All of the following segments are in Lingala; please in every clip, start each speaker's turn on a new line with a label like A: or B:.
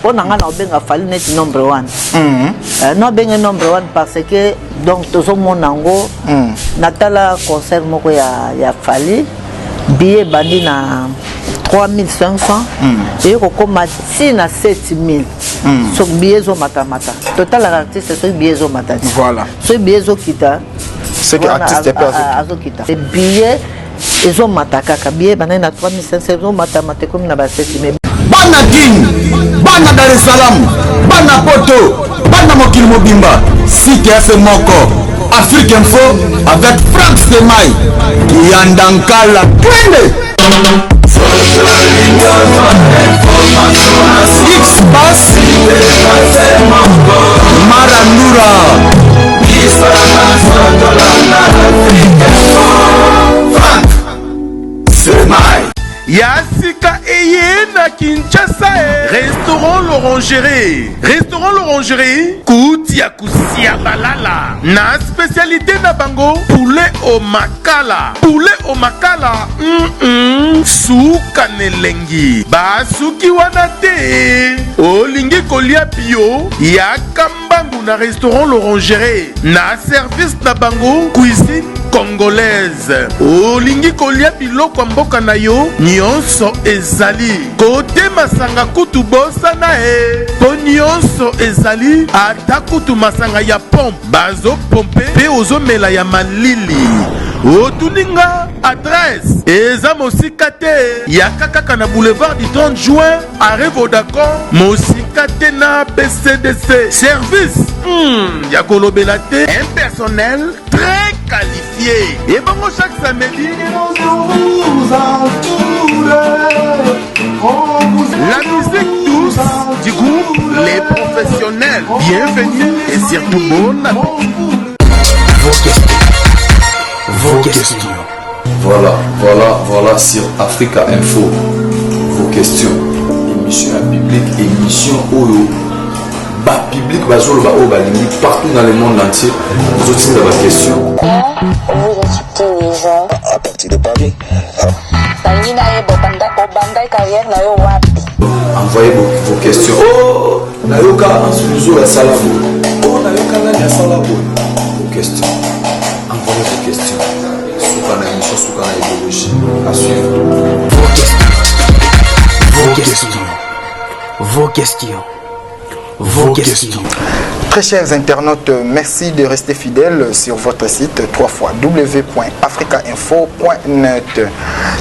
A: Mpo na ngai na obenga Fally neti nombre one. Nabenge nombre one parce que donc tozomona yango. Natala concert moko ya Fally, billet ebandi na 3500, eye kokóma ti na 7000. Soki billet ezomatamata, totalaka artiste soki billet ezomata ti. Soki billet ezokita,
B: soki artiste mpe
A: azokita. Billet ezomata kaka, billet ebandaki na 3500, ezomatamata, ekomi na ba 7000.
C: Bana Kin, bana Dar es Salaam, bana Poto, bana mokili mobimba, site ya se moko, Afrique Info avec Frank Semai Kiyandankala twende X Bass Marandura. Frank Semai.
D: Ya sika eye na Kinshasa e, restaurant L'Orangerie. Restaurant L'Orangerie, kuti ya kusia balala na spécialité na bango, poulet au makala. Poulet au makala, Suka na elengi. Basuki wana te. Olingi kolia bio, yaka mbangu na restaurant L'Orangerie, na service na bango cuisine congolaise. Olingi kolia biloko ya mboka na yo, nyonso ezali. Kote masanga kutu bosana e, mpo nyonso ezali, ata kutu masanga ya pompe bazopompe mpe ozomela ya malili. Otuni nga adresse, eza mosika te, yaka kaka na boulevard du 30 juin, arrêt Vodacom, mosika te na BCDC. Service ya kolobela te, un personnel très qualifié. Ebongo chaque samedi, la musique douce du groupe Les Professionnels. Bienvenue et surtout bon appétit.
E: Vos questions. Vos questions.
F: Voilà, voilà, voilà sur Africa Info. Vos questions. Émission ya public, émission oyo ba public bazoloba oyo balingi partout dans le monde entier. Ozotinda ba question.
G: Vous insultez les gens.
H: À partir de Paris.
G: Nalingi nayeba obanda carrière na yo wapi?
F: Envoyez vos questions. Oh, nayoka Ansuluzo asala boye. Oh, nayoka nani asala boye. Vos questions. Envoyez vos questions. Suka na émission, suka na idéologie. À suivre.
E: Vos questions. Vos questions. Vos questions. Vos questions.
B: Très chers internautes, merci de rester fidèles sur votre site www.africainfo.net.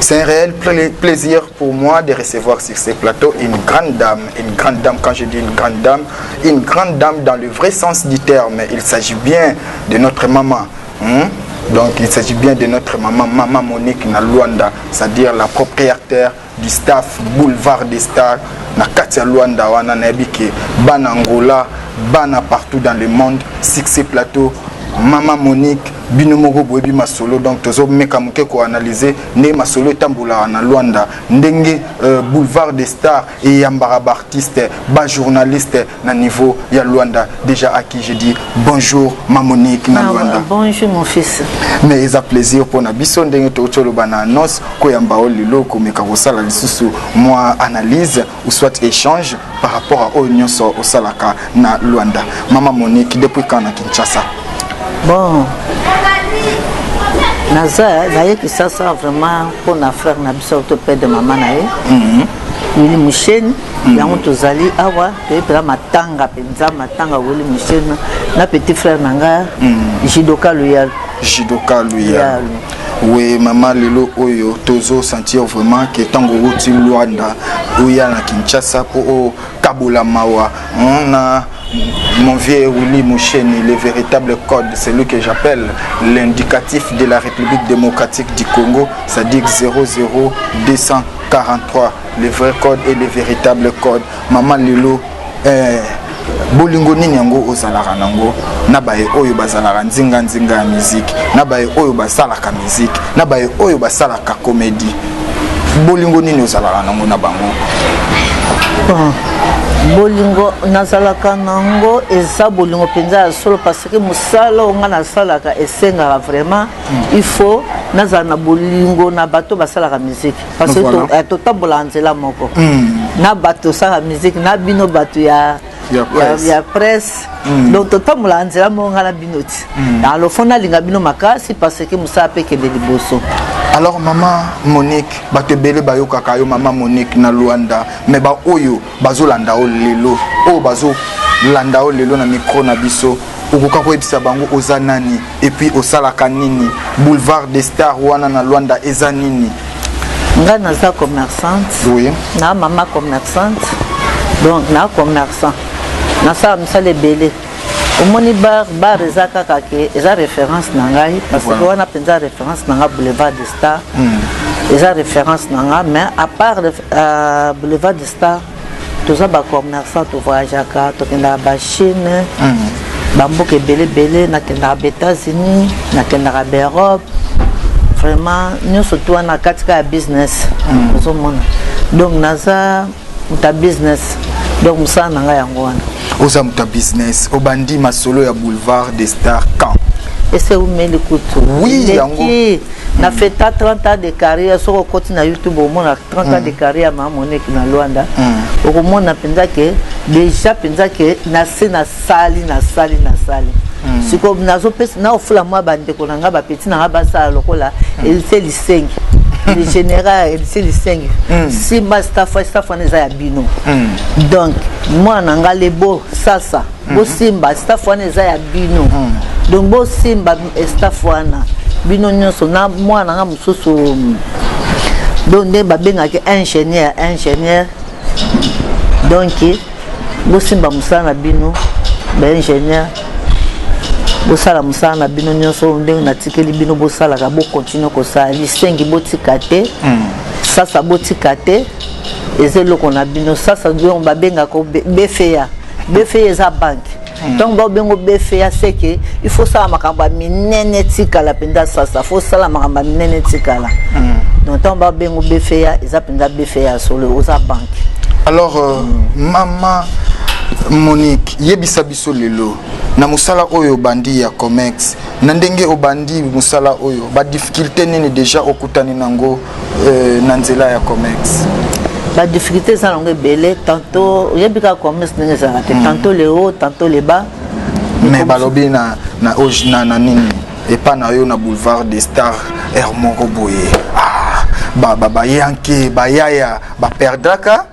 B: C'est un réel plaisir pour moi de recevoir sur ce plateau une grande dame. Une grande dame, quand je dis une grande dame, une grande dame dans le vrai sens du terme. Il s'agit bien de notre maman. Hein? Donc il s'agit bien de notre maman, Maman Monique na Luanda, c'est-à-dire la propriétaire du staff Boulevard des Stars na kati ya Luanda wana. Nayebi ke bana Angola, bana partout dans le monde, succès plateau, Mama Monique, bino moko boyebi masolo. Donc tozomeka moke koanalyse ndenge masolo etambolaka na Luanda, ndenge Boulevard des Stars eyambaka baartiste, bajournaliste na niveau ya Luanda. Déjà, à qui je dis bonjour, ma Monique na
A: Ah,
B: Luanda.
A: Bonjour mon fils.
B: Mais eza plaisir mpona biso, ndenge touti oloba na annonce, koyamba o lelo, komeka kosala lisusu mwa analyse ou soit échange par rapport à oyo nyonso osalaka na Luanda. Mama Monique, depuis quand na Kinshasa?
A: Bon, naza naye Kisasa vraiment mpona frère na biso to père de mama na ye Willy Musheni. Yango tozali awa, toye mpenza matanga, mpenza matanga Willy Musheni na petit frère na nga Jidoka Luyalu.
B: Jidoka Luyalu, oui. Mama, lelo oyo tozosentir vraiment ke ntango outi Luanda oya na Kinshasa mpo okabola mawa na mon vieux Willy Musheni, le véritable code, celui que j'appelle l'indicatif de la République démocratique du Congo, c'est-à-dire 00243, le vrai code et le véritable code. Maman, lelo, bolingo nini yango ozalaka nango na baye oyo bazalaka nzinga-nzinga ya musique, na baye oyo basalaka musique, na baye oyo basalaka comédie? Bolingo nini ozalaka nango na bango?
A: Bon, bolingo nazalaka nango eza bolingo mpenza ya solo, parce que mosala oyo nga nasalaka esengaka vraiment il faut Nazala na bolingo na bato basalaka musique parce que
B: Voilà.
A: Totambolaka nzela moko na bato osalaka musique, na bino bato ya
B: Ya presse.
A: Ya presse. Donc totambolaka nzela moko, ngai na bino ti. Alors faut nalinga bino makasi parce que mosala mpe ekende liboso.
B: Alors mama Monique, bato ebele bayokaka yo mama Monique na Luanda, mais baoyo bazolanda yo lelo, oyo bazolanda yo lelo na micro na biso, okoka koyebisa bango oza nani et puis osalaka nini? Boulevard des Stars wana na Luanda eza nini?
A: Ngai naza commerçante. Na mama commerçante, donc na commerçant nasala mosala ebele. Omoni bar, bar eza kaka ke eza référence na ngai parce que wana mpenza référence na ngai, Boulevard des Stars eza référence na ngai. Mais à part Boulevard des Stars, toza bacommerçant, tovoyageaka, tokendaka bachine, bamboka ebele ebele. Nakendaka baÉtats-Unis, nakendaka baEurope, vraiment nyonso tu wana kati kaka ya business ozomona. Donc naza moto ya business, donc mosala na ngai yango wana.
B: Oza moto ya business. Obandi masolo ya Boulevard des Stars quand?
A: Ese umeli kutu.
B: Oui,
A: Eleki.
B: Yango.
A: Na feta 30 ans de carrière. Soki okoti na YouTube, omona 30 ans de carrière mama Monique na Lwanda. Okomona mpenza ke déjà mpenza ke nase nasali, nasali, nasali. Sikoyo nazopesa, naofula mwa bandeko na ngai, bapeti na ngai basala lokola Elise Lisengi, le général Elise Lisengi. Simba staff, staff wana eza ya bino. Donc mwana na ngai lebo sasa, bosimba staff wana, eza ya bino. Donc bosimba staff wana bino nyonso, na mwana nga mosusu, donc nde babengaki ingénieur, ingénieur. Donc bosimba mosala na bino, baingénieur, bosala mosala na bino nyonso ndenge natikeli bino. Bosalaka, bokontinue kosala. Lisengi, botika te. Sasa, botika te, eza eloko na bino. Sasa donc babengaka BFA. BFA eza banque. Ntango baobengo BFA, seke il faut sala makambo ya minene etikala mpenza. Sasa faut sala makambo ya minene etikala. Donc ntango babengo BFA, eza mpenza BFA ya solo, oza banque.
B: Alors mama Monique, yebisa biso lelo na mosala oyo obandi ya comex, na ndenge obandi mosala oyo, badifficulté nini déjà okutani nango na nzela ya comex?
A: Badifficulté eza nango ebele. Tantôt oyebi kaka commerce ndenge ezalaka te, tantôt le haut, tantôt le bas.
B: Mais balobi na nini, epa na yo na Boulevard des Stars, aire moko boye, ah, bayanke bayaya baperdraka.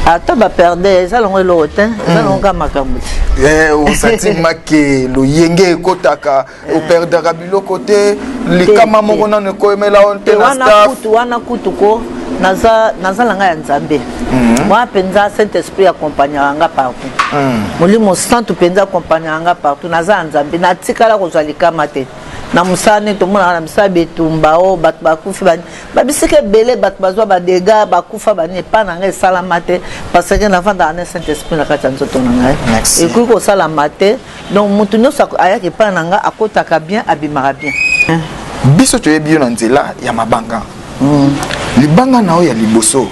A: Ata baperde, eza nango eloko te, eza nango kaka makambo te.
B: Osenti ke loyenge ekotaka, operdaka biloko te, likama moko nano ekoyemela yo te na staff?
A: Kutu wana kutu ko naza na ngai ya Nzambe wana mpenza. Saint Esprit accompagnaka nga partout, Molimo Santu mpenza accompagnaka nga partout. Naza ya Nzambe, natikala kozwa likama te na mosala. Nini tomonaka na misala, betumba o bato bakufi, babisika ebele, bato bazwa badégâts, bakufa bani, epa na ngai esalama te parce que navandaka na Saint Esprit na kati ya nzoto na ngai. Ekoki kosalama te. Donc moto nyonso ayaki epai na ngai akotaka bien, abimaka bien.
B: Biso toyebi yo na nzela ya mabanga. Libanga na oyo ya liboso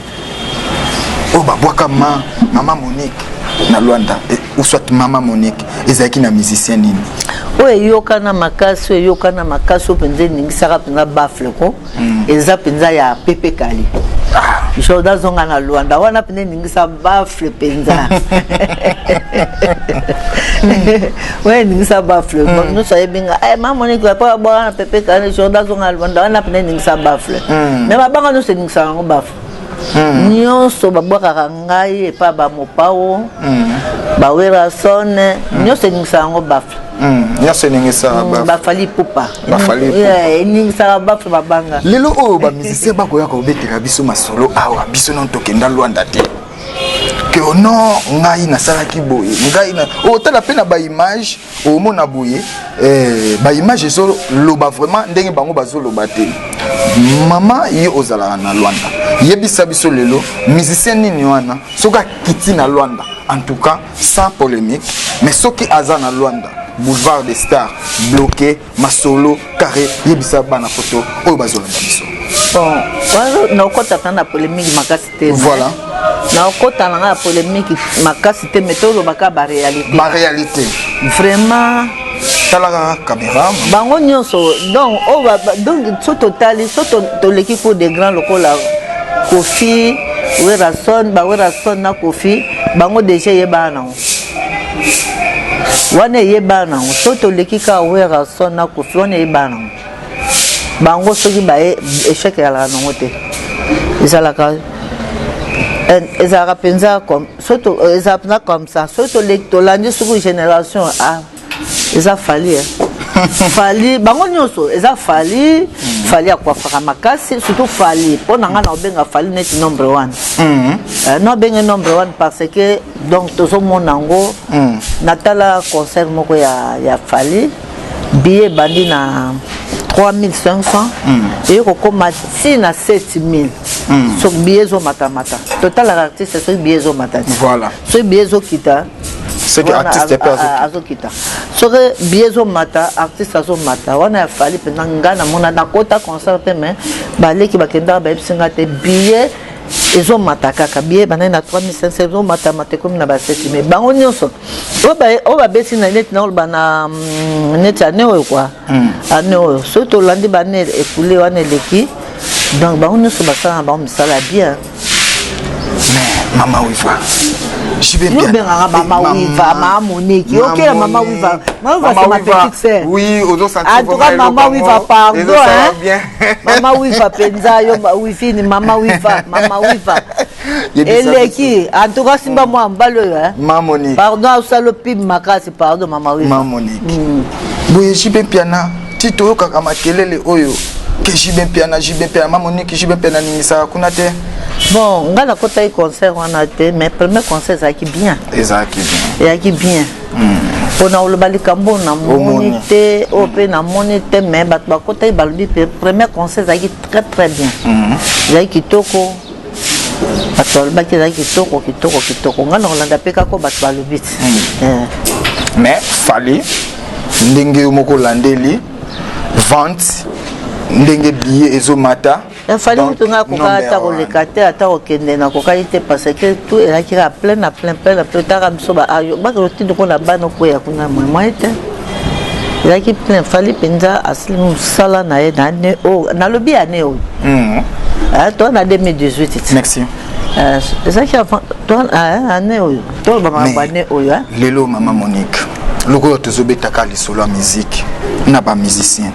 B: oyo babwaka ma mama Monique na Lwanda, ou soit mama Monique, ezalaki na musicien nini?
A: Oyo eyokana makasi, oyo eyokana makasi, oyo mpenza eningisaka mpenza baffle ko, eza mpenza ya Pepe Kali, Jordan azonga na Lwanda. Wana mpenza eningisa baffle mpenza, wana eningisa baffle. Nyonso ayebi nga, mama Monique po abwaka na Pepe Kali, Jordan azonga na Lwanda. Wana mpenza eningisa baffle. Mais mabanga nyonso eningisaka yango baffle, nyonso babwakaka ngai epa bamopao, bawerason, nyonso eningisaka yango baffle.
B: Nyonso eningisaka.
A: Bafally Ipupa. Eningisaka baffle, babanga.
B: Lelo oyo bamusicien bakoya kobetela biso masolo awa, biso nano tokenda Lwanda te, ke non, ngai nasalaki boye, ngai otala mpe na baimage, omona boye, baimage ezoloba vraiment ndenge bango bazoloba te. Mama, ye ozalaka na Lwanda, yebisa biso lelo musicien nini wana soki akiti na Lwanda, en tout cas sans polémique, mais soki aza na Lwanda, Boulevard des Stars bloqué, masolo carré? Yebisa bana poto oyo bazolanda biso.
A: Bon, nakota na polémique makasi te.
B: Voilà.
A: Nakota na ngai ya polémique makasi te, mais tolobaka baréalité.
B: Baréalité.
A: Vraiment,
B: Talaka caméra.
A: Bango nyonso, donc oyo, donc so totali, so toleki cour de grand lokola Kofi, Werason, baWerason na Kofi, bango déjà eyebana nango wana, eyebana nango. So toleki kaka Werason na Kofi wana, eyebana nango. Bango soki baye, échec ezalaka nango te. Ezalaka mpenza, ezalaka mpenza comme ça. Soki tolandi soki génération a, eza Fally, Fally, bango nyonso eza Fally. Fally akwafaka makasi, surtout Fally. Mpo na ngai, na obenga Fally neti nombre one. Na obenge nombre one parce que donc tozomona yango. Natala concert moko ya Fally, billet ebandi na 3500, eye kokóma ti na 7000. Soki billet ezomatamata, totalaka artiste soki billet ezomata ti. Soki billet ezokita,
B: soki artiste mpe
A: azokita. Soki billet ezomata, artiste azomata. Wana ya Fally mpenza, ngai namona, nakota concert te, mais baleki bakendaka, bayebisi nga te billet ezomata kaka. Billet bandaki na 3500, ezomatamata, ekomi na ba 7000. Mais bango nyonso oyo babeti na neti, naoloba na neti ane oyo kua, ane oyo, soki tolandi bane ekule wana eleki, donc bango nyonso basala na bango misala ya bien.
B: Mais Mama Wiva,
A: yo obengaka Mama Wiva, Mama Monique, ok, Mama Wiva, Mama Wiva, c'est ma petite sœur.
B: Oui.
A: En tout cas, Mama Wiva, pardon, hein, bien. Mama Wiva mpenza, yo Wifini, Mama Wiva, Mama Wiva eleki. En tout cas, simba mwa mobali oyo, hein.
B: Mama Monique.
A: Pardon, osala pime makasi, pardon, Mama Wiva.
B: Mama Monique, boye JB Mpiana, ti toyokaka makelele oyo ke JB Mpiana, JB Mpiana, Mama Monique, JB Mpiana aningisaka kuna te.
A: Bon, ngai nakotaki concert wana te, mais premier concert ezalaki bien.
B: Ezalaki bien.
A: Ezalaki bien. Mpona koloba likambo namoni te, oyo mpe namoni te, mais bato bakotaki balobi mpe premier concert ezalaki très très bien, ezalaki kitoko. Bato balobaki ezalaki kitoko, kitoko, kitoko. Ngai na kolanda mpe kaka bato balobi ti.
B: Mais Fally, ndenge yo moko olandeli vente, ndenge billet ezomata.
A: Fally kutu, ngai akokaka ata koleka te, ata kokende nakokaki te, parce que tout ezalaki kaka plein na plein, plein na plein. Otaka biso bakelo tindi mpona bana okweya kuna, moyen te, ezalaki plein. Fally mpenza asili mosala na ye na ane oyo, nalobi ane oyo to na 2018.
B: Merci.
A: Ezalaki ane oyo, toloba makambo ane oyo.
B: Lelo, Mama Monique, lokola tozobetaka lisolo ya musique na bamusicien,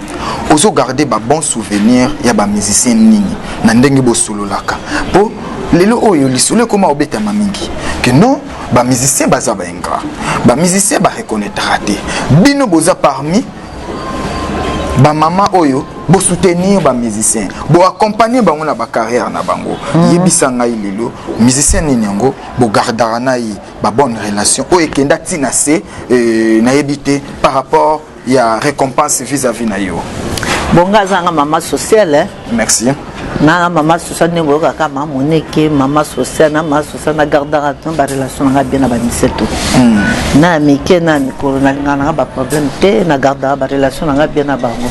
B: ozogarde babon souvenir ya bamusicien nini na ndenge bosololaka? Mpo lelo oyo lisolo ekóma obetama mingi ke non, bamusicien baza baingrat, bamusicien bareconnaîtraka te. Bino boza parmi bamama oyo bosoutenir bamusicien, boaccompagne bango na bacarrière na bango. Yebisa ngai lelo, musicien nini yango bogardaka na ye babonne relation oyo ekenda ntina se nayebi te par rapport ya récompense vis-à-vis na yo?
A: Bon, nga azanga mama sociale.
B: Merci.
A: Nanga mama sociale, ndenge boyokaka mama Moneke, mama sociale na mama sociale, nagardaka na barelation nanga bien na bamise to na ya mike na ya mikolo. Nalingaka nanga baproblème te, nagardaka barelation nanga bien na bango.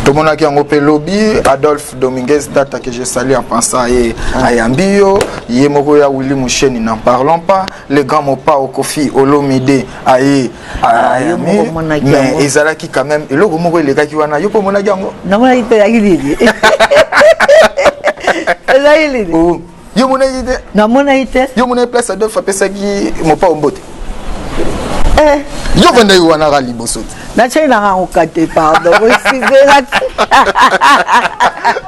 B: Tomonaki yango mpe lobi, Adolphe Dominguez Data, que je salue en pensant ye, ayambi yo ye moko ya Willy Musheni, n'en parlons pas, le grand Mopao Kofi Olomide aye ayambi. Mais ezalaki quand même eloko moko elekaki wana, yo mpo omonaki yango?
A: Namonaki te. Ezalaki nini? Ezalaki nini?
B: Yo monaki te?
A: Namonaki te.
B: Yo monaki place Adolphe apesaki Mopao mbote? Yo vandaki wana ka liboso te?
A: Natiaki nanga yango te, pardon, excusez.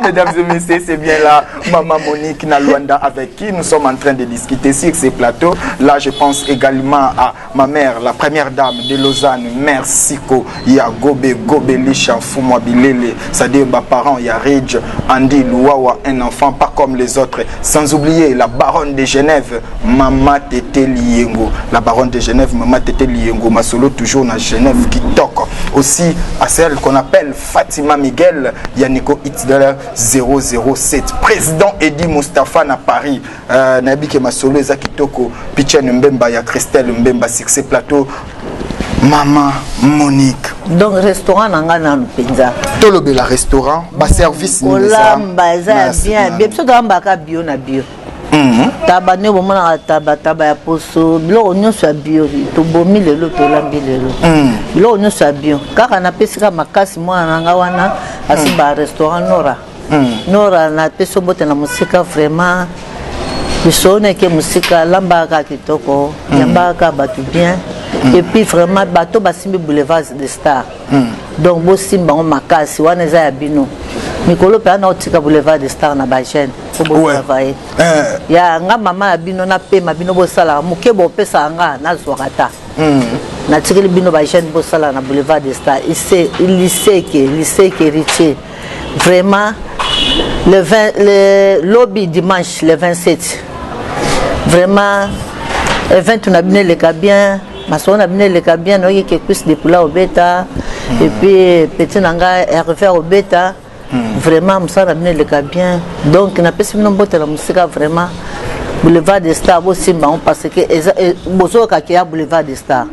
B: Mesdames et messieurs, c'est bien là Maman Monique Naluanda avec qui nous sommes en train de discuter sur ces plateaux. Là, je pense également à ma mère, la première dame de Lausanne, Mère Siko, ya Gobe, Gobe Lisha, Fumwa Bilele, c'est-à-dire ma parents, ya Ridge, Andy Louawa, un enfant pas comme les autres. Sans oublier la baronne de Genève, Mama Tete Liengo. La baronne de Genève, Mama Tete Liengo, Masolo toujours dans Genève qui toque. Aussi à celle qu'on appelle Fatima Miguel, Yannico Hitler 007. Président Eddy Mustafa na Paris. Nayebi ke masolo eza kitoko. Pichen Mbemba ya Christelle Mbemba, succès plateau. Mama Monique.
A: Donc restaurant na ngai nanu mpenza.
B: Tolobela restaurant, baservice.
A: Kolamba eza ya bien bien. Biso toyambaka bio na bio. Taba nde bomonaka, taba, taba ya poso, biloko nyonso ya bio. Tobomi lelo, tolambi lelo, biloko nyonso ya bio. Kaka napesi kaka makasi mwana na nga wana asimba restaurant Nora. Nora, napesi yo mbote na mosika. Vraiment, lisolo neke mosika, alambaka kaka kitoko, yambaka kaka bato bien. Et puis vraiment, bato basimbi Boulevard de Star, donc bosimba yango makasi. Wana eza ya bino. Mikolo mpe ana otika Boulevard de Star na bajeune po botravaille. Ya nga mama ya bino, napema bino, bosalaka moke, bopesaka nga, nazwaka ta. Natikeli bino bajeune, bosala na Boulevard de Star. Liseke, Liseke Héritier, vraiment, le 20, le lobi dimanche le 27, vraiment, event na bino eleka bien, masolo na bino eleka bien. Nayoki ke cuisse de poulet obeta, et puis petit na ngai Hervé obeta. Vraiment, mosala na bino eleka bien. Donc napesi bino mbote na mosika. Vraiment, Boulevard de Star, bosimba yango, parce que bozokaka ya Boulevard de Star.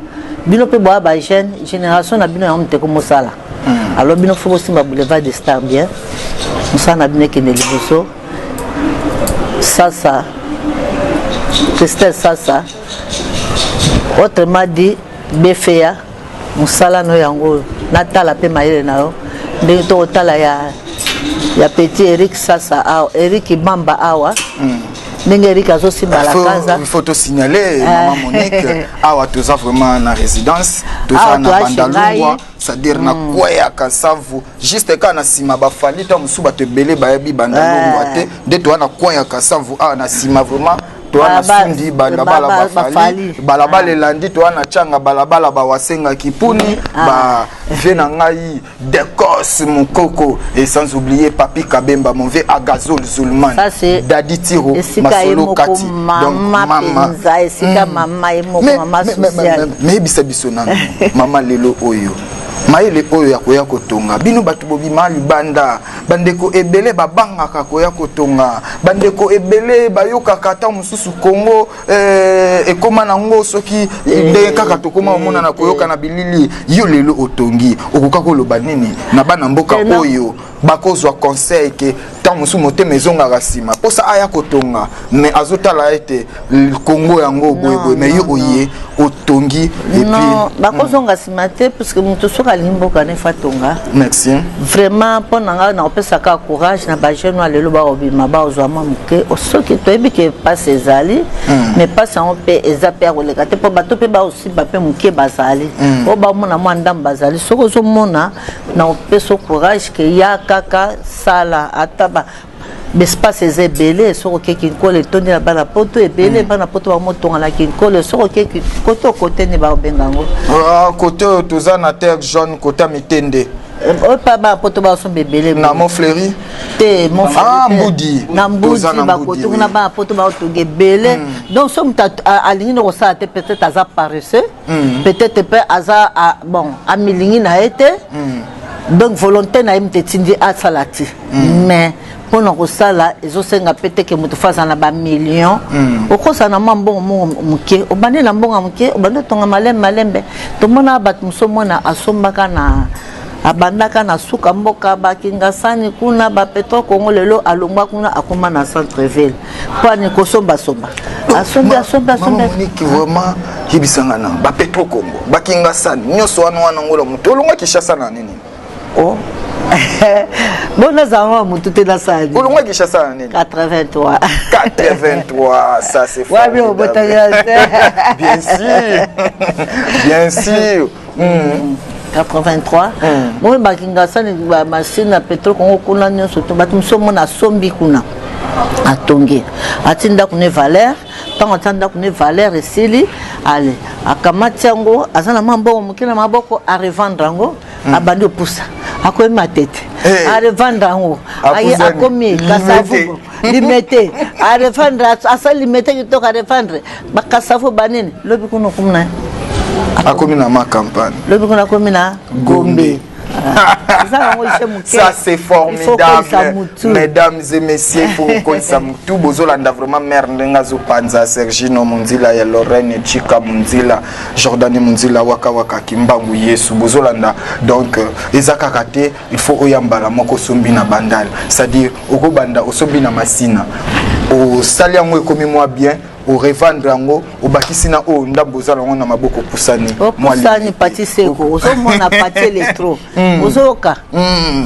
A: Bino mpe boya bajeune génération na bino, yango moteko mosala. Alors bino faut bosimba Boulevard de Star bien, mosala na bino ekende liboso. Sasa Christelle, sasa, autrement dit Befeya, mosala no yango oyo natala mpe mayele na yo ndenge tokotala ya petit Eric Sasa awa, Eric Bamba awa, ndenge Eric azosimba la casa.
B: Il faut te signaler, maman Monique, awa toza vraiment na résidence, toza na Bandalungwa, c'est-à-dire na kwaya Kasavu, juste kaka na nsima bafali. Ta mosusu bato ebele bayebi Bandalungwa te. Nde toza na coin ya Kasavu awa na nsima. Vraiment, toza na Sundi, balabala bafali, balabala elandi. Toza na Tianga, balabala bawasengaki puni bavie na ngai Decos Mokoko, et sans oublier Papi Kabemba, mon vieux Agazol Zulman, Dadi Tiro,
A: Masolo Kati. Donc mama esika mama ye moko, mama sociale.
B: Mais yebisa biso nano, mama, lelo oyo mayele oyo ya koya kotonga, bino bato bobima libanda, bandeko ebele babangaka koya kotonga, bandeko ebele bayokaka ata mosusu Kongo ekóma nango soki ndenge kaka tokóma omona na koyoka na bilili. Yo lelo otongi, okoka koloba nini na bana mboka oyo bakozwa conseil ke ntango mosusu motema ezongaka nsima, mposa aya kotonga, mais azotala ete Kongo yango boyeboye? Mais yo oye, otongi.
A: Non, bakozonga nsima te, puisque moto soki alingi mboka ne fa tonga.
B: Merci.
A: Vraiment, mpo na ngai, nakopesaka courage na bajeune oyo lelo bakobima, bazwa mwa moke. Soki toyebi ke mpasi ezali, mais mpasi yango mpe eza mpe ya koleka te, mpo bato mpe baosimba mpe moke bazali, oyo bamona mwa ndambo bazali. Soki ozomona, na opesa courage ke ya kaka sala ata ba espace eza ebele. Soki okeki nkolo, etondi na bana Poto ebele. Bana Poto bamotonga na Kinkolo. Soki okeki kote, okote nde bakobenga yango?
B: Kote oyo toza na Terre Jaune, kota Mitende.
A: Oyo mpa bana Poto basomba ebele.
B: Na Montfleury.
A: Te.
B: Mbudi.
A: Na Mbudi, bakote kuna, bana Poto baotonga ebele. Donc so moto alingi na kosala te, peut-être aza paresseux, peut-être mpe aza, bon, amilingi na ye te. Donc volonté na ye moto etindi asala ti. Mais mpona kosala, ezosenga mpe teke moto fa aza na bamillion. Okosala na mwa mbongo moko moke, obandi na mbongo ya moke, obandi otonga malembe malembe. Tomona bato mosusu, omona asombaka na, abandaka na suka mboka, bakingasani kuna, bapetro Congo. Lelo alongwa kuna, akóma na centre ville mpo ani kosombasomba, asombi, asombi, asombi.
B: Monique, vraiment, yebisanga na bapetro Congo, bakingasani nyonso wana wana, ngola moto olongwa Kinshasa na nini?
A: Oh, bon, nazala mwa motu te, nasala.
B: Olongwa Kinshasa na nini?
A: 83.
B: 83, ça c'est
A: wabi obotaki
B: te? Bien sûr, bien sûr.
A: 83, moi bakingasani, bamasine na Petro Kongo kuna nyonso to bato mosusu omona asombi kuna, atongi, ati ndako ne valeur. Ntango atia ndako ne valeur esili, ale akamati yango, aza na mwa mbongo moke na maboko, arevendre yango, abandi opusa, akomi Matete, arevendre yango, akomi Kasavu, Limete, arevendre, asali Limete kitoko, arevendre bakasavu banini. Lobi kuna okomi na
B: Akomi na Ma Campagne.
A: Lobi kuna akomi na Gombe.
B: Ça, c'est formidable, mesdames et messieurs. Faut kokolisa mutu. Bozolanda vraiment mare ndenge azopanza. Sergino Munzila ya Lorraine, Chika Munzila, Jordani Munzila, Waka Waka Kimbangu Yesu, bozolanda. Donc eza kaka te il faut oya mbala moko osombi na Bandal, c'est-à-dire okobanda osombi na Masina. Osali yango, ekomi mwa bien, orevendre yango, obakisi na oyo ndambo oza nango na maboko, opusani.
A: Opusani pati seko, ozomona pati électro, ozoyoka.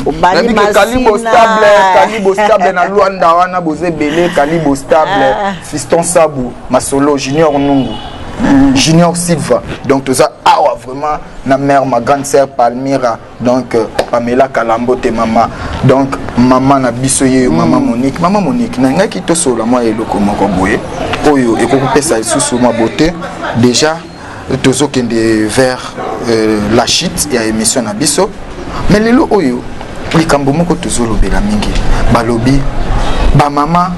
A: Obali.
B: Kalibo Stable, Kalibo Stable na Lwanda wana, boza ebele. Kalibo Stable, Fiston Sabu Masolo, Junior Nungu, Junior Silva. Donc toza awa vraiment na mère, ma grande sœur Palmira, donc Pamela Kalambo te, mama. Donc mama na biso ye, mama Monique. Mama Monique, nangaki tosolola mwa eloko moko boye oyo ekokopesa lisusu mwa beauté. Déjà tozokende vers la chute ya émission na biso, mais lelo oyo likambo moko tozolobela mingi, balobi bamama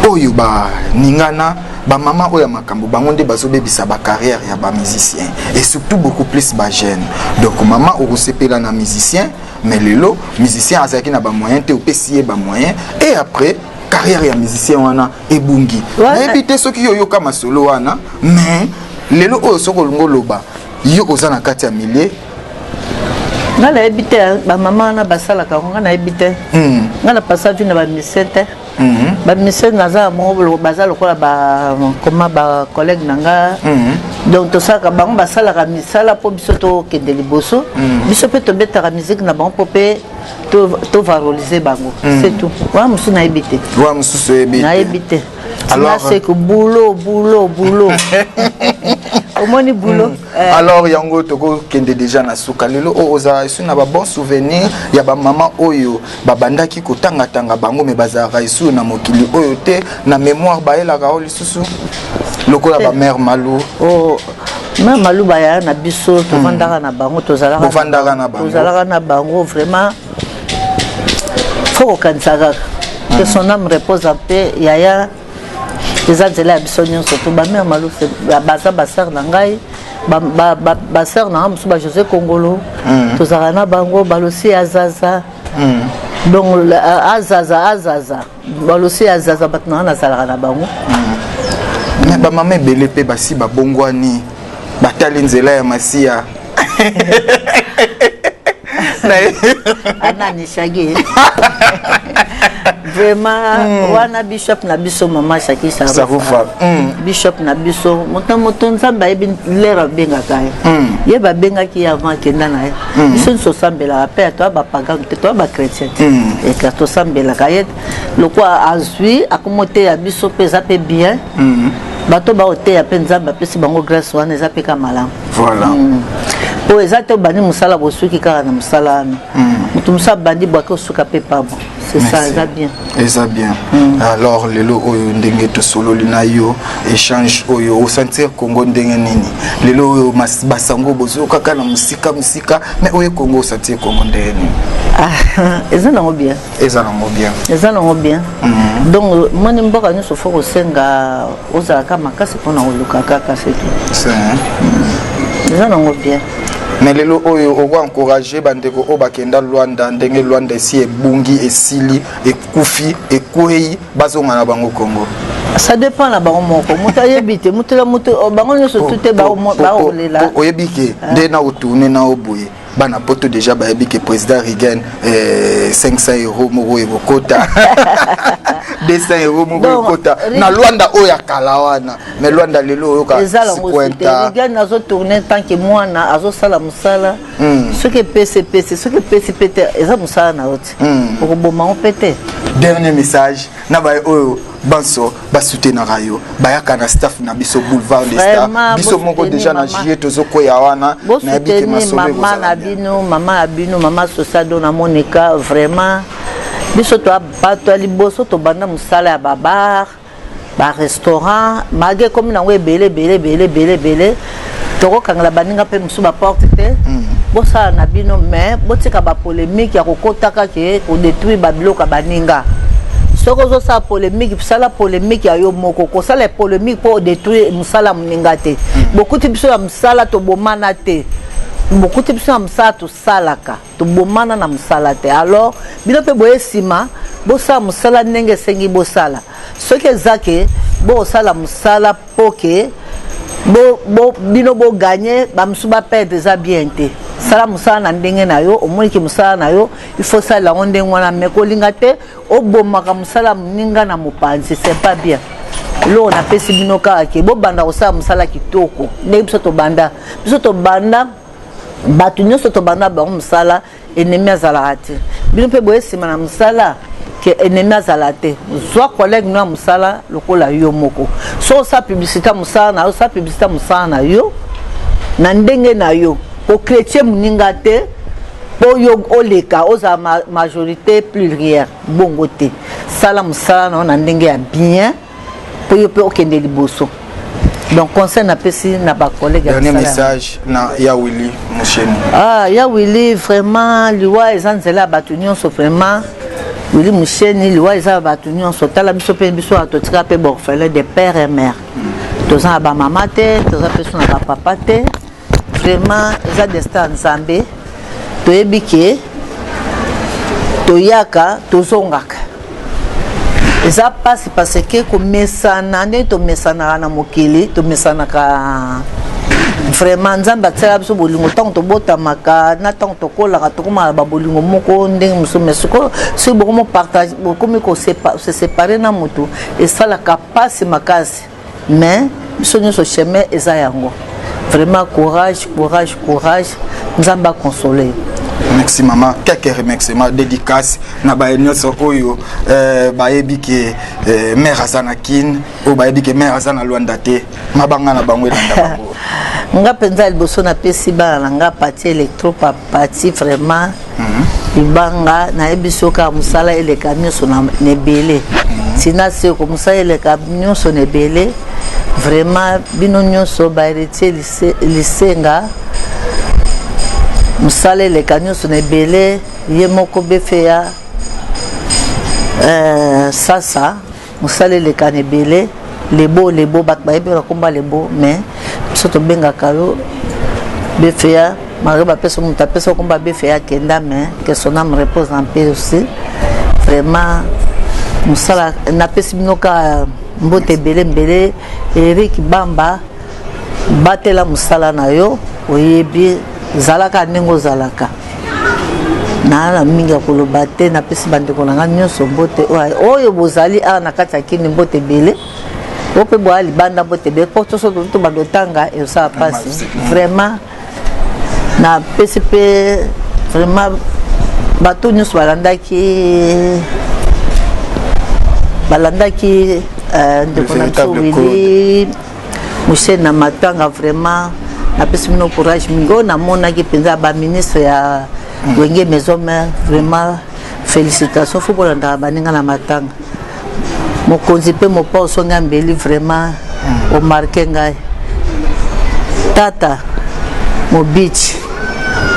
B: oyo baningana, bamama oyo ya makambo, bango nde bazobebisa bacarrière ya bamusicien et surtout beaucoup plus bajeune. Donc mama okosepela na musicien, mais lelo musicien azalaki na bamoyen te, opesi ye bamoyen et après carrière ya musicien wana ebungi. Nayebi te soki yo oyoka masolo wana, mais lelo oyo soki olingi oloba, yo oza na kati ya milieu.
A: Nga nayebi te bamama wana basalaka yango, nga nayebi te. Nga na pasa vi na bamusicien te. Bamusicien naza bango, baza lokola koma bacollègue na nga. Donc tosalaka, bango basalaka misala mpo biso tokende liboso. Biso mpe tobetaka musique na bango mpo mpe tovalorize bango, c'est tout. Wana mosusu nayebi te.
B: Wana mosusu oyebi te.
A: Nayebi te. Seka boulot, boulot, boulot, omoni boulot.
B: Alors yango tokokende déjà na suka. Lelo oyo ozala esu na babon souvenir ya bamama oyo babandaki kotangatanga bango, me bazalaka esu na mokili oyo te, na mémoire bayelaka oyo lisusu lokola bamare Malu?
A: Oh, mare Malu bayaya na biso, tovandaka na bango, tozalaka.
B: Bovandaka na bango.
A: Tozalaka na bango vraiment. Faut kokanisa kaka que son âme repose en paix. Yaya, eza nzela ya biso nyonso to bamare Malu baza basœur na ngai, basœur na nga mosusu, bajosé Kongolo, tozalaka na bango, balosi ya Zaza. Donc azaza, azaza, balosi ya Zaza, bato na nga nazalaka na bango.
B: Me bamama ebele mpe basi babongwani, batali nzela ya Masiya.
A: Anani Shagi, vraiment wana bishop na biso, mama Shaki.
B: Sarufa.
A: Bishop na biso, moto moto Nzambe ayebi lere abengaka ye. Ye babengaki ye avant, akenda na ye. Biso nyonso osambelaka mpe, toya bapagano te, toya bachrétien te. Eka tosambelaka ye lokwa azwi akoma oteya biso mpe, eza mpe bien. Bato baoteya mpe, Nzambe apesi bango grâce wana, eza mpe ka malamu. Po eza te obandi mosala, bosuki kaka na mosala wana. Moto mosusu abandi bwaki, osuka mpe pabo. C'est ça, eza bien.
B: Eza bien. Alors lelo oyo ndenge tosololi na yo, échange oyo, osentir Congo ndenge nini lelo oyo? Basango bozoyoka na mosika mosika, mais oyo Congo, osentir Congo ndenge nini?
A: Ah, eza nango bien.
B: Eza nango bien.
A: Eza nango bien. Donc moni mboka nyonso fo kosenga ozalaka makasi mpona koluka kaka, c'est tout. Eza nango bien.
B: Mais lelo oyo oko encourage bandeko oyo bakenda Lwanda, ndenge Lwanda esi ebungi, esili, ekufi, ekwei, bazonga na bango Congo?
A: Ça dépend na bango moko. Moto ayebi te, moto na moto, bango nyonso tu te baolela.
B: Oyebi ke nde na otourne na o boye, bana Poto déjà bayebi ke président Rigen, 500 € moko ekokota, 200 € moko ekota na Lwanda oyo ya kala wana. Mais Lwanda lelo oyoka.
A: Eza lango te. Rigen azotourne tant que mwana azosala mosala. Soki epesi, epesi. Soki epesi mpe te, eza mosala na yo te, okoboma ngo mpe te.
B: Dernier message na baye oyo banso basoutenaka yo, bayaka na staff na biso Boulevard de Star, biso moko déjà na juillet tozokwea wana.
A: Nayebi ke masolo mama na bino, mama ya bino, mama Sosado na Monika. Vraiment biso to bato ya liboso tobanda mosala ya babar, barestaurant, malgré ekomi nango ebele ebele ebele ebele ebele, tokokangela baninga mpe mosusu baporte te. Bosala na bino, mais botika bapolémique ya kokotaka ke kodétruire babiloko ya baninga. Soki ozosala polémique, sala polémique ya yo moko. Kosala polémique mpo odétruire mosala moninga te. Bokuti biso ya mosala, tobomana te. Bokuti biso ya mosala, tosalaka, tobomana na mosala te. Alors bino mpe boye nsima, bosala mosala ndenge esengi bosala. Soki eza ke bosala mosala mpo ke bino boganye, bamosusu baperdre, eza bien te. Sala mosala na ndenge na yo, omoniki mosala na yo, il faut salela yango ndenge wana, mais kolinga te obomaka mosala moninga na mopanzi, c'est pas bien. Eloko napesi bino kaka ke bobanda kosala mosala kitoko ndenge biso tobanda, biso tobanda bato nyonso tobanda bango mosala, ennemi azalaka te. Bino mpe boye nsima na mosala ke ennemi azala te. Zwa collègue no ya mosala lokola yo moko. So osala publicité ya mosala na yo, osala publicité ya mosala na yo na ndenge na yo, kochrétien moninga te mpo yo oleka ozala majorité plurière bongo te. Sala mosala na yo na ndenge ya bien mpo yo mpe okende liboso. Donc conseil napesi na bacollègue.
B: Dernier message na ya Willy Musheni.
A: Ah, ya Willy, vraiment liwa eza nzela ya bato nyonso. Vraiment Willy Musheni, liwa eza ya bato nyonso. Tala biso mpe, biso awa totika mpe baorphelin de père et mère, toza na bamama te, toza mpe so na bapapa te. Vraiment eza destin ya Nzambe. Toyebi ke toyaka, tozongaka. Eza mpasi parce que komesana ndenge tomesanaka na mokili, tomesanaka vraiment. Nzambe atiala biso bolingo ntango tobotamaka na ntango tokolaka, tokomaka babolingo moko ndenge mosusu. Mais sikoyo soki bokomi partage, bokomi kose séparer na motu, esalaka mpasi makasi. Mais biso nyonso chemin eza yango. Vraiment courage, courage, courage, Nzambe aconsole.
B: Merci maman. Quelques remerciements, dédicace na baye nyonso oyo bayebi ke mare aza na Kine, oyo bayebi ke mare aza na Lwanda te, mabanga na bango elanda bango.
A: Nga mpenza liboso napesi bana na nga Pati Electro, Pati vraiment libanga. Nayebi soki kaka mosala eleka nyonso na ebele, ntina seko mosala eleka nyonso na ebele. Vraiment bino nyonso bahéritier lisenga, mosala eleka nyonso na ebele. Ye moko befeya sasa, mosala eleka na ebele. Lebo, lebo, bato bayebi na komba lebo, mais biso tobengaka yo befeya. Malgré bapesa moto apesa komba befeya akenda, mais que son âme repose en paix aussi. Vraiment mosala napesi bino kaka mbote ebele ebele. Erik Bamba, batela mosala na yo, oyebi zalaka ndenge ozalaka. Naa na mingi ya koloba te. Napesi bandeko na ngai nyonso mbote oyo bozali awa na kati ya Kini, mbote ebele. Oyo mpe boya libanda, mbote ebele, mpo toso tobanda otanga ezosala mpasi. Vraiment napesi mpe vraiment bato nyonso balandaki ndeko na biso Willy Musheni na matanga. Vraiment napesi bino courage mingi. Oyo namonaki mpenza baministre ya Wenge Maison Mère, vraiment félicitation. Fo bolandaka baninga na matanga. Mokonzi mpe mopa osongi ya mbeli, vraiment omarquer ngai. Tata Mobici,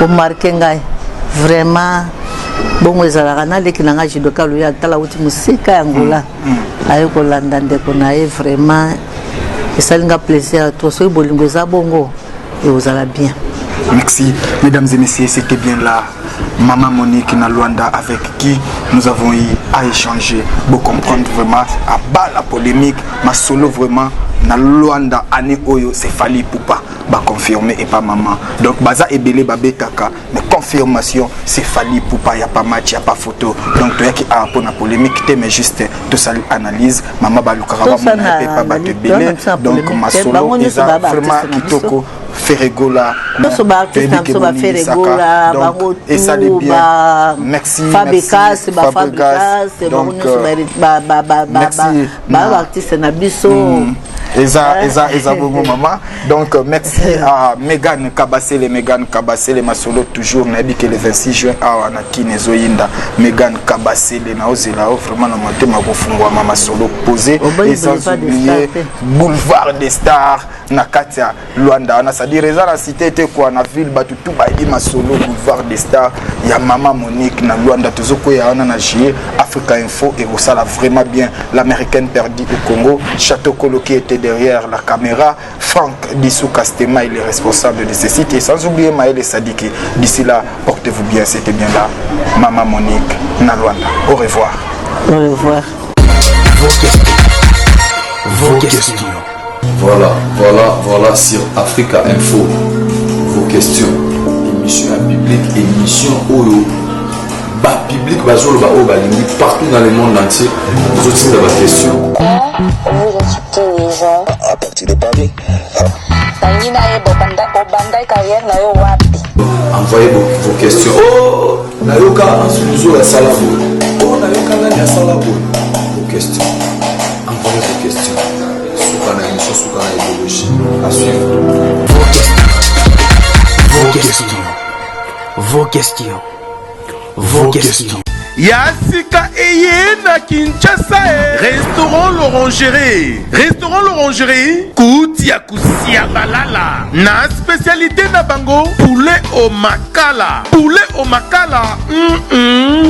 A: omarquer ngai vraiment. Bongo ezalaka naleki na ngai Judoka Luya, tala wuti mosika ya Ngola, aye kolanda ndeko na ye. Vraiment esali nga plaisir to. Soki bolingo eza bongo, ekozala bien.
B: Merci, mesdames et messieurs, c'était bien là Maman Monique na Luanda avec qui nous avons eu à échanger pour comprendre vraiment à bas la polémique, masolo vraiment na Luanda année oyo c'est Fally Ipupa ba confirmer et pas maman. Donc baza ebele babetaka, mais confirmation c'est Fally Ipupa, y a pas match, y a pas photo. Donc toyaki a pour na polémique te, mais juste tout ça analyse maman balukaka ba mona pe pas bato ebele. Donc masolo eza vraiment kitoko. Ferre Gola,
A: nyonso baartiste na biso, baFerre Gola, bango
B: esali bien. Merci.
A: Fabregas, baFabregas, bango nyonso baartiste na biso.
B: Eza bongo mama. Donc merci à Megan Kabasele. Megan Kabasele, masolo toujours. Nayebi ke le 26 juin awa na Kini ezoyinda. Megan Kabasele, naozela o vraiment na motema kofungwama, masolo posé. Et sans oublier Boulevard des Stars na kati ya Lwanda wana, c'est-à-dire eza na cité te kwa na ville, bato tu bayebi masolo Boulevard des Stars ya mama Monique na Lwanda. Tozokwea wana na juillet. Africa Info ekosala vraiment bien. L'américaine perdue au Congo, Château Kolo qui était derrière la caméra, Franck Dissou Castema, il est responsable de ce site, et sans oublier Maël Sadiki. D'ici là, portez-vous bien. C'était bien là Mama Monique na Lwanda. Au revoir.
A: Au revoir.
E: Vos questions. Vos questions.
F: Voilà, voilà, voilà sur Africa Info. Vos questions. Émission ya public, émission oyo ba public bazoloba oyo balingi partout dans le monde entier. Ozotinda ba question.
G: Vous insultez les gens.
E: À partir de Paris.
G: Nalingi nayeba obanda carrière na yo wapi.
F: Envoyez vos questions. Oh, nayoka Ansunuzo asala boye. Oh, nayoka nani asala boye. Vos questions. Envoyez vos questions. Suka na émission, suka na idéologie. À suivre.
E: Vos questions. Vos questions. Vos questions. Vos questions.
D: Ya sika eye na Kinshasa e. Restaurant L'Orangerie, Restaurant L'Orangerie, kuti ya kusia balala na spécialité na bango poulet au makala, poulet au makala,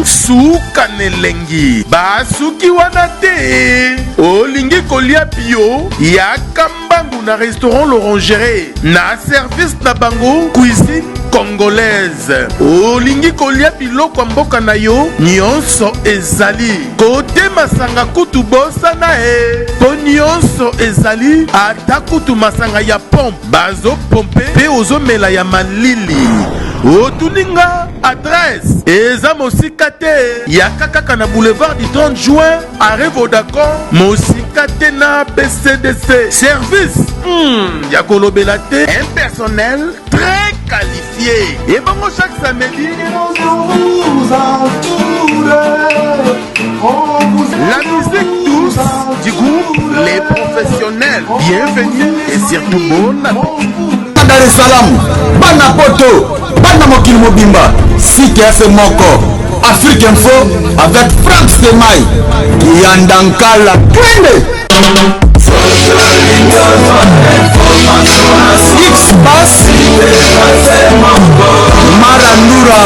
D: suka na elengi. Basuki wana te, olingi kolia bio, yaka mbangu na Restaurant L'Orangerie, na service na bango cuisine congolaise. Olingi kolia biloko ya mboka na yo, nyonso ezali. Kote masanga kutu bosana e, mpo nyonso ezali, ata kutu masanga ya pompe bazopompe mpe ozomela ya malili. Otuninga adresse, eza mosika te, yaka kaka na boulevard du 30 juin, arrêt Vodacom, mosika te na BCDC. Service ya kolobela te, un personnel très qualifié. Et bongo chaque samedi, la musique douce du groupe Les Professionnels. Bienvenue et surtout bon appétit.
C: Dar es Salaam, bana poto, bana mokili mobimba, site ya se moko, Afrique Info avec Frank Semai, Kiyandankala twende. X Bass Marandura.